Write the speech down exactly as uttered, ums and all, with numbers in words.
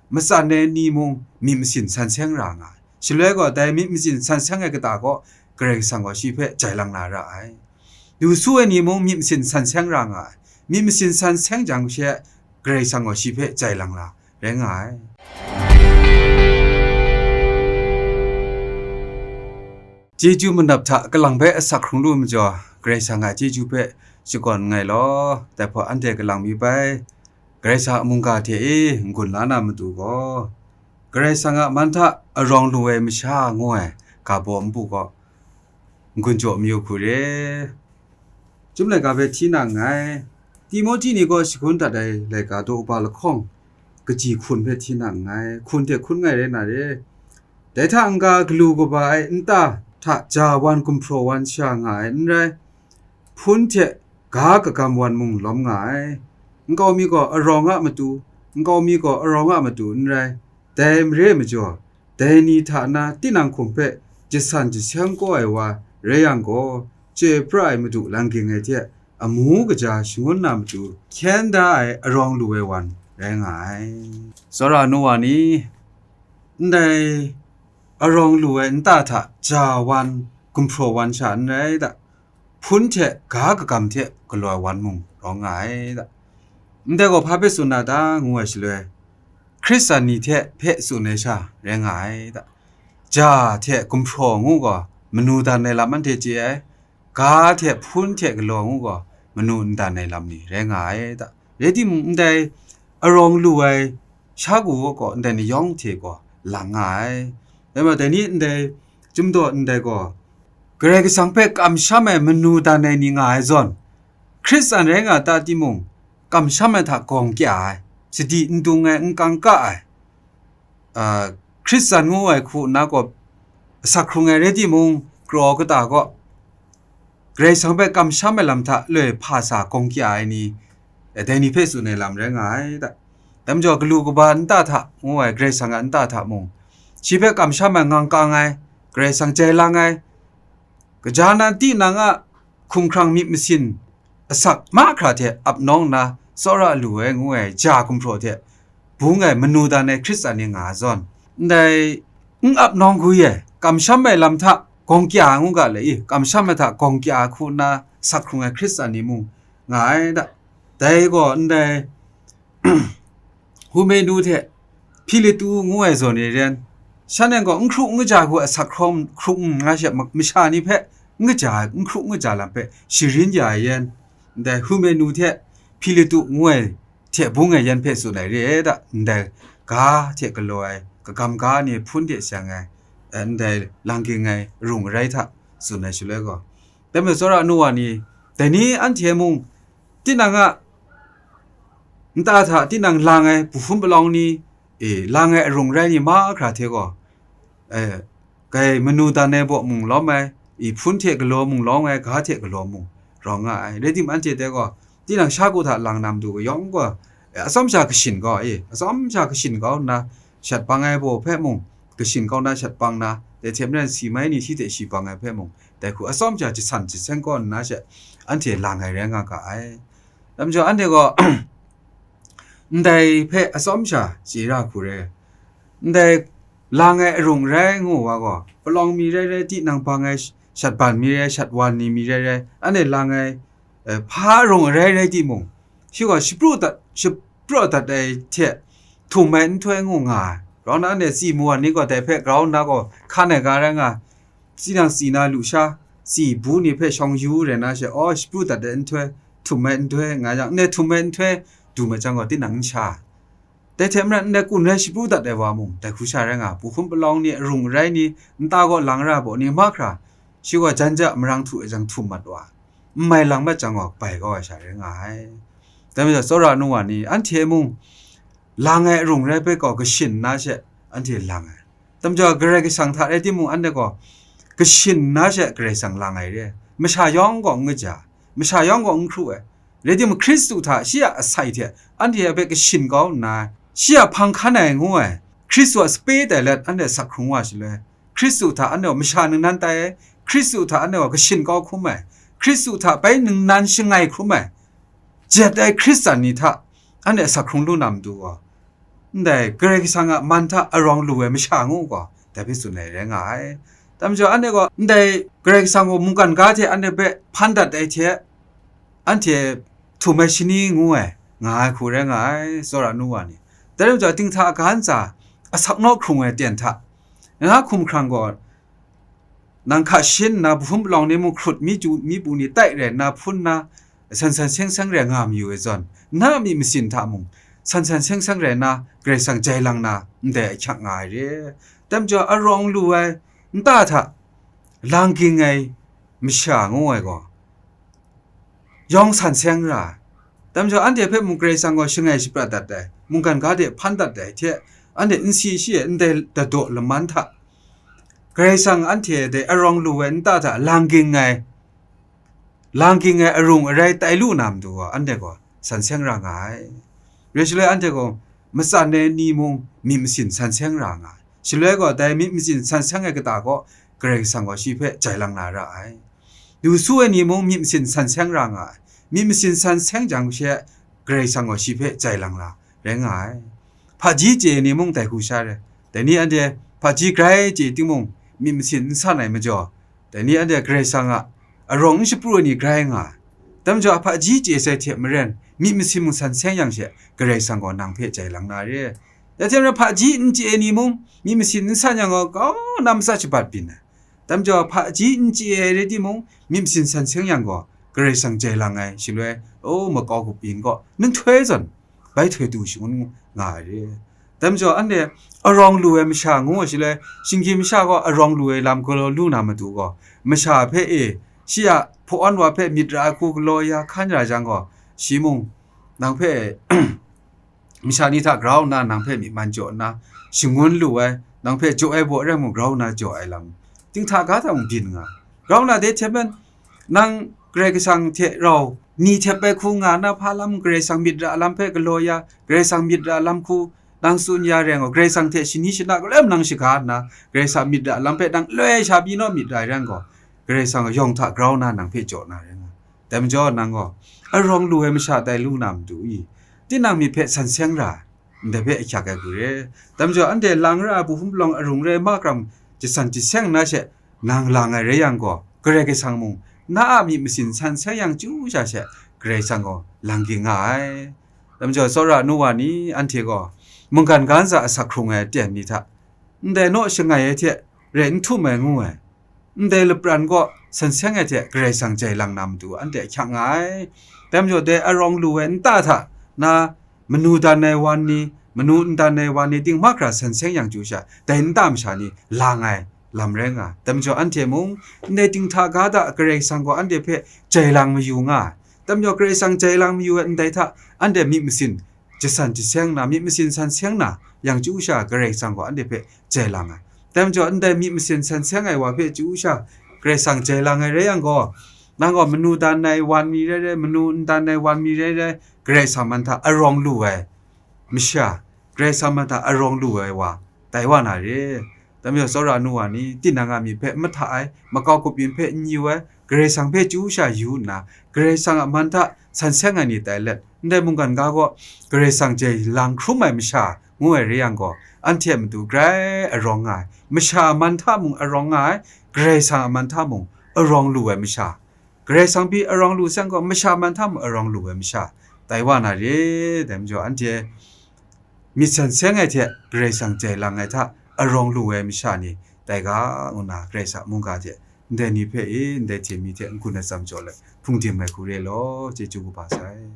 matsan ai ni mung myit masin san seng ra nga ai. Shaloi gaw dai myit masin san seng ai kata gaw Karai Kasang gaw shi hpe jai lang na ra ai. Du su ai ni mung myit masin san seng ra nga ai. Myit masin san seng jang she Karai Kasang gaw shi hpe jai lang la rai nga ai. Chyeju manap hta kalang hpe asak hkrung lu majaw, Karai Kasang a chyeju hpe shakawn nngai law, dai hpawt anhte kalang mi bai, Karai Kasang a mungga hte e n-gun la na matu gaw, Karai Kasang a man hta arawng lu ai masha ngu ai ga baw npu gaw n-gun jaw mayu hku re. Chyum laika hpe hti na nngai. Timohti ni gaw shagun dat ai laika daw upa lahkawng kaji hkun hpe hti na nngai. Hkun hte hkun ngai rai na re. Dai hta n-ga galu kaba ai nta hta ja wan gumhpraw wan sha nga ai n rai, hpun hte ga kagam wan mung lawm nga ai. Nkau mi gaw arawng a matu, nkau mi gaw arawng a matu n rai. Dai mare majaw, dai ni hta na tinang hkum hpe jasan jaseng kau ai wa rai yang gaw, chyoi pra ai Madu lang ging ai hte amu kaja shangun na matu hkyen da ai arawng lu ai wan rai nga ai. Tsawra nu wa ni, ndai arawng lu ai nta hta ja wan gumhpraw wan sha n rai da, hpun hte ga kagam hte galaw ai wan mung rawng nga ai da. Ndai gaw hpa hpe tsun na ta ngu ai shaloi, Hkristan ni hte hpe tsun ai sha rai nga ai da. Ja hte gumhpraw ngu gaw manu dan ai lam anhte chye ai, ga hte hpun hte galaw ngu gaw manu n dan ai lam ni rai nga ai da. Rai timung, ndai arawng lu ai sha ku gaw ndai ni yawng hte gaw lang nga ai. Dai ma, dai ni ndai chyum daw ndai gaw, Karai Kasang hpe kamsham ai manu dan ai ni nga ai zawn, Hkristan rai nga ta timung, kamsham ai hta gawng kya ai, sadi n dung ai, n kang ka ai, a, Hkristan ngu ai hku nna gaw asak hkrung ai rai timung, kraw kata gaw, Karai Kasang hpe kamsham ai lam hta loi hpa sa gawng kya ai ni, dai ni hpe tsun ai lam rai nga ai da. Dai majaw, galu kaba nta hta ngu ai Karai Kasang a nta hta mung, shi hpe kamsham ai ngang kang ai, Karai Kasang jai lang ai, kaja nan tinang a hkumhkrang myit masin asak mahkra hte ap nawng nna tsawra lu ai ngu ai ja gumhpraw hte bung ai manu dan ai Hkristan ni nga ai zawn, ndai n ap nawng gwi ai, kamsham ai lam hta gawng kya ngu ga le i, kamsham ai hta gawng kya hku nna sak hkrung ai Hkristan ni mung nga ai da. Dai gaw ndai Humenu hte Hpilitu ngu ai zawn e ren, shan nang gaw n hkru n kaja hku asak hkrum hkrum nga she, ma-, masha ni hpe n kaja, n hkru n kaja lam hpe sharin ya ai yan, ndai Humenu hte Hpilitu ngu ai hte bung ai yan hpe tsun ai re ai da, ndai ga hte galaw ai, kagam ga ni hpun de shang ai, eh, ndai lang ging ai rung arai hta tsun ai shaloi gaw, dai majaw tsawra nu wa ni, dai ni anhte mung tinang a nta hta tinang lang ai, buhpun palawng ni, e, lang ai arung rai ni mahkra hte gaw, e, kai manu dan ai baw mung lawm ai, i hpun hte galaw mung lawm ai, ga hte galaw mung rawng nga ai. Rai timung, anhte dai gaw, tinang sha ku hta lang na matu kayawng gaw, e, atsawm sha kashin kau, e, atsawm sha kashin kau nna, shat bang ai baw hpe mung, kashin kau na shat bang na, dai hte maren si mai ni shi hte shi bang ai hpe mung, dai hku atsawm sha jasan jaseng kau nna she, anhte lang ai rai nga ga ai. Dai majaw, anhte gaw, ndai hpe atsawm sha chye ra hku re. Ndai lang ai arung rai ngu wa gaw, palawng mi rai rai, tinang bang ai sh-, shat ban mi rai, shat wan ni mi rai rai, anhte lang ai, eh, hpa arung arai rai timung, shi gaw shapru dat, shapru dat ai hte htum ai nhtoi ngu nga ai. Rau nna anhte tsi mawan ni gaw dai hpe grau nna gaw hkan ai ga rai nga, tinang tsi na lusha, tsi bu ni hpe shawng yu rai na she, aw, shapru dat ai nhtoi, htum ai nhtoi nga yang, ndai htum ai nhtoi du mat jang gaw, tinang n sha. Dai hte maren, ndai kun rai shapru dat ai wa mung, dai hku sha rai nga, buhpun palawng ni, arung arai ni, nta gaw lang ra baw ni mahkra, shi gaw jan ja marang htu ai jang htum mat wa, n mai lang mat jang gaw, bai kau ai sha rai nga ai. Dai majaw, tsawra nu wa ni, anhte mung, lang ai arung rai hpe gaw kashin nna she, anhte lang ai. Dai majaw, Karai Kasang hta rai timung, anhte gaw kashin nna she Karai Kasang lang ai re ai. Masha yawng gaw n kaja, masha yawng gaw n hkru ai. Rai timung, Hkristu hta shi a asai hte anhte hpe kashin kau nna, shi a hpang hkan ai ngu ai, Hkristu a sape tai let anhte sak hkrung wa shaloi, Hkristu hta anhte gaw masha ningnan tai ai, Hkristu hta anhte gaw kashin kau hkrum ai, Hkristu hta bai ningnan shangai hkrum ai, jet ai Hkristan ni hta anhte sak hkrung lu na matu gaw, ndai Karai Kasang a man hta arawng lu ai masha ngu gaw, dai hpe tsun ai rai nga ai. Dai majaw, anhte gaw ndai Karai Kasang gaw mungkan ga hte anhte hpe hpan dat ai hte, anhte htum ai shani ngu ai, nga ai hku rai nga ai, tsawra nu wa ni. Dai rai majaw, dinghta ga ntsa asak naw hkrung ai ten hta, na hkumhkrang gaw, nang hka shin nna, bahum palawng ni mung hkrut mi ju, mi pu ni tai rai nna hpun nna, san san seng seng rai nga mayu ai zawn, na a myit masin hta mung san san seng seng rai nna, Karai Kasang jai lang na ndai ahkyak nga ai re. Dai majaw, arawng lu ai nta hta lang ging ai masha ngu ai gaw, yawng san seng ra ai. Dai majaw, anhte hpe mung Karai Kasang gaw shangai shaprat dat ai, mungkan ga de hpan dat ai hte, anhte n si shi ai ndai dadaw laman hta, Karai Kasang anhte dai arawng lu ai nta hta lang ging ai, lang ging ai arung arai tai lu na matu gaw, anhte gaw san seng ra nga ai. Rai shaloi, anhte gaw matsan ai ni mung myit masin san seng ra nga ai. Shaloi gaw, dai myit masin san seng ai kata gaw Karai Kasang gaw shi hpe jai lang na ra ai. Lu su ai ni mung myit masin san seng ra nga ai. Myit masin san seng jang she, Karai Kasang gaw shi hpe jai lang la rai nga ai. Hpaji chye ai ni mung dai hku sha rai. Dai ni anhte hpaji grai chye timung, myit masin n san ai majaw, dai ni anhte Karai Kasang a arawng n shapru ai ni grai nga ai. Dai majaw, hpaji chye sai hte maren, myit masin mung san seng yang she, Karai Kasang gaw nang hpe jai lang na re. Dai hte maren, hpaji n chye ai ni mung, myit masin n san yang gaw, grau nna matsat shabat byin ai. Dai majaw, hpaji n chye ai rai timung, myit masin san seng yang gaw, Karai Kasang jai lang ai, shaloi, o, makau kup yin gaw, nhtoi zawn, bai htoi du shangun nga ai re. Dai majaw, anhte arawng lu ai masha ngu ai shaloi, shinggyim masha gaw arawng lu ai lam galaw lu na matu gaw, masha hpe e, shi a hpawan wa hpe myit ra ai hku galaw ya hkan ra jang gaw, shi mung nang hpe masha ni hta grau nna nang hpe myi man jaw nna, shangun lu ai, nang hpe jaw ai baw rai mung grau nna jaw ai lam, dinghta ga hta mung byin nga. Grau nna dai hte maren, nang Karai Kasang hte rau ni htep ai hku nga nna, hpa lam Karai Kasang myit ra lam hpe galaw ya, Karai Kasang myit ra lam hku nang tsun ya rai ngu, Karai Kasang hte shani shana galoi nang shaga nna, Karai Kasang myit ra lam hpe nang loi sha pyi naw myit ra ai rai gaw, Karai Kasang yawng hta grau nna nang hpe jaw na rai nga. Dai majaw, nang gaw arawng lu ai masha tai lu na matu i? Tinang myit hpe san seng ra, ndai hpe ahkyak ai hku re. Dai majaw, anhte lang ra ai, bahum palawng arung rai, makram jasan jaseng na she nang lang ai rai yang gaw, Karai Kasang mung na a myit masin san seng yang chyu sha she, Karai Kasang gaw lang ging nga ai. Dai majaw, tsawra nu wa ni, anhte gaw mungkan ga ntsa asak hkrung ai aten ni hta, ndai naw shangai ai hte rai n htum ai ngu ai, ndai lapran gaw san seng ai hte Karai Kasang jai lang na matu anhte ahkyak nga ai. Dai majaw, dai arawng lu ai nta hta na, manu dan ai wan ni, manu n dan ai wan ni ting mahkra san seng yang chyu sha, dai nta masha ni lang ai lam rai nga ai. Dai majaw, anhte mung ndai dinghta ga hta Karai Kasang gaw anhte hpe jai lang mayu nga ai. Dai majaw, Karai Kasang jai lang mayu ai ndai hta, anhte myit masin jasan jaseng na, myit masin san seng na, yang chyu sha Karai Kasang gaw anhte hpe jai lang ai. Dai majaw, ndai myit masin san seng ai wa hpe chyu sha Karai Kasang jai lang ai rai yang gaw, nang gaw manu dan ai wan mi rai rai, manu n dan ai wan mi rai rai, Karai Kasang man hta arawng lu ai masha, Karai Kasang man hta arawng lu ai wa, tai wa na re. Dai majaw, tsawra nu wa ni, tinang a myit hpe mahta ai, makau kup yin hpe n yu ai, Karai Kasang hpe chyu sha yu nna, Karai Kasang a man hta san seng ai ni tai let, ndai mungkan ga gaw Karai Kasang jai lang hkrum ai masha ngu ai rai yang gaw, anhte a matu grai arawng nga ai, masha a man hta mung arawng nga ai, Karai Kasang a man hta mung arawng lu ai masha, Karai Kasang pyi arawng lu seng gaw, masha man hta mung arawng lu ai masha, tai wa na re. Dai majaw, anhte myit san seng ai hte Karai Kasang jai lang ai hta arawng lu ai masha ni tai ga, ngu nna Karai Kasang a mungga hte ndai ni hpe e, ndai hte mi hte n-gun atsam jaw let hpung dim ai hku re law, chyeju kaba sai.